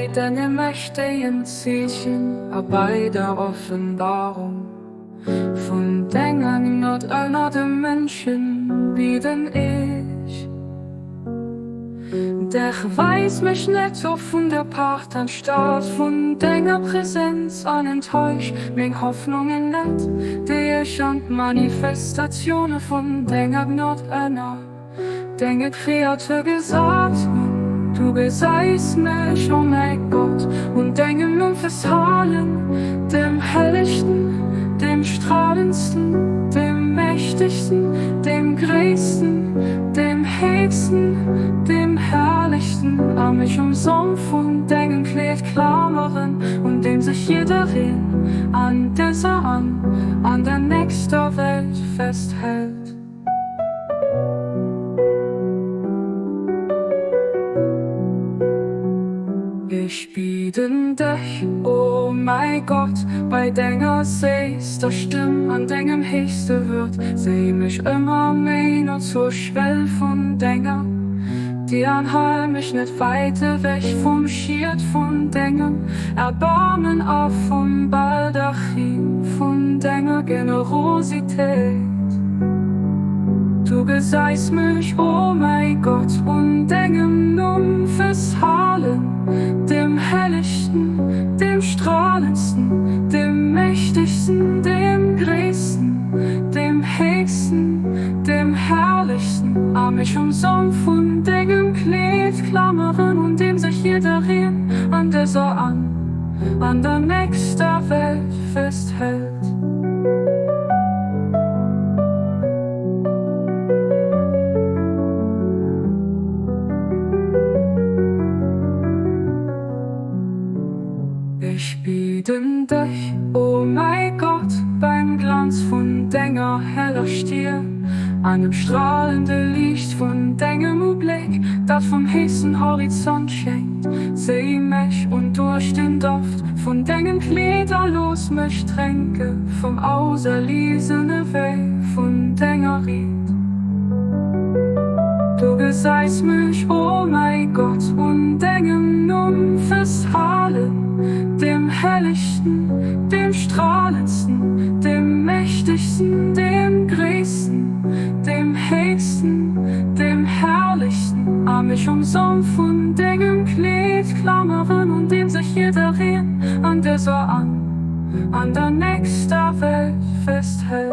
Bei denge mächtegen Zeechen a bei der Offenbarung vun denger Gnod ënner de Mënschen bieden ech dech, Weis mech net of vun der Paart anstatt vun denger Präsenz an enttäusch meng Hoffnungen net, déi ech an d'Manifestatioune vun denger Gnod ënner denge Kreatur gesat hunn. Du gesäis mech, o mäi Gott, un dengem Numm festhalen, dem hellegsten, dem stralendsten, dem mächtegsten, dem gréissten, dem héchsten, dem herrlechsten, a mech um Som vun dengem Kleed klameren, un deem sech jiddereen an dëser an an der nächster Welt festhält. Ech bieden dech, o mäi Gott, bei denger séisster Stëmm an dengem héchste Wuert, zéi mech ëmmer méi no zur Schwell vun denger Dier an hal mech net wäit ewech vum Schiet vun dengem Erbarmen a vum Baldachin vun denger Generositéit. Du gesäis mech, o mäi Gott, un dengem Numm festhalen, dem hellegsten, dem stralendsten, dem mächtegsten, dem gréissten, dem héchsten, dem herrlechsten, a mech um Som vun dengem Kleed klameren, un deem sech jiddereen an dëser an an der nächster Welt festhält. Ech bieden dech, o mäi Gott, beim Glanz vun denger heller Stier an dem stralende Liicht vun dengem Ubléck, dat vum héchsten Horizont schéngt, zéi mech un duerch den Doft vun dengen Kleeder, looss mech drénke vum auserliesene Wäi vun denger Ried. Du gesäis mech, o mäi Gott, un dengem Numm festhalen, dem hellegsten, dem stralendsten, dem mächtegsten, dem gréissten, dem héchsten, dem herrlechsten, a mech um Som vun dengem Kleed klameren, un deem sech jiddereen an dëser an an der nächster Welt festhält.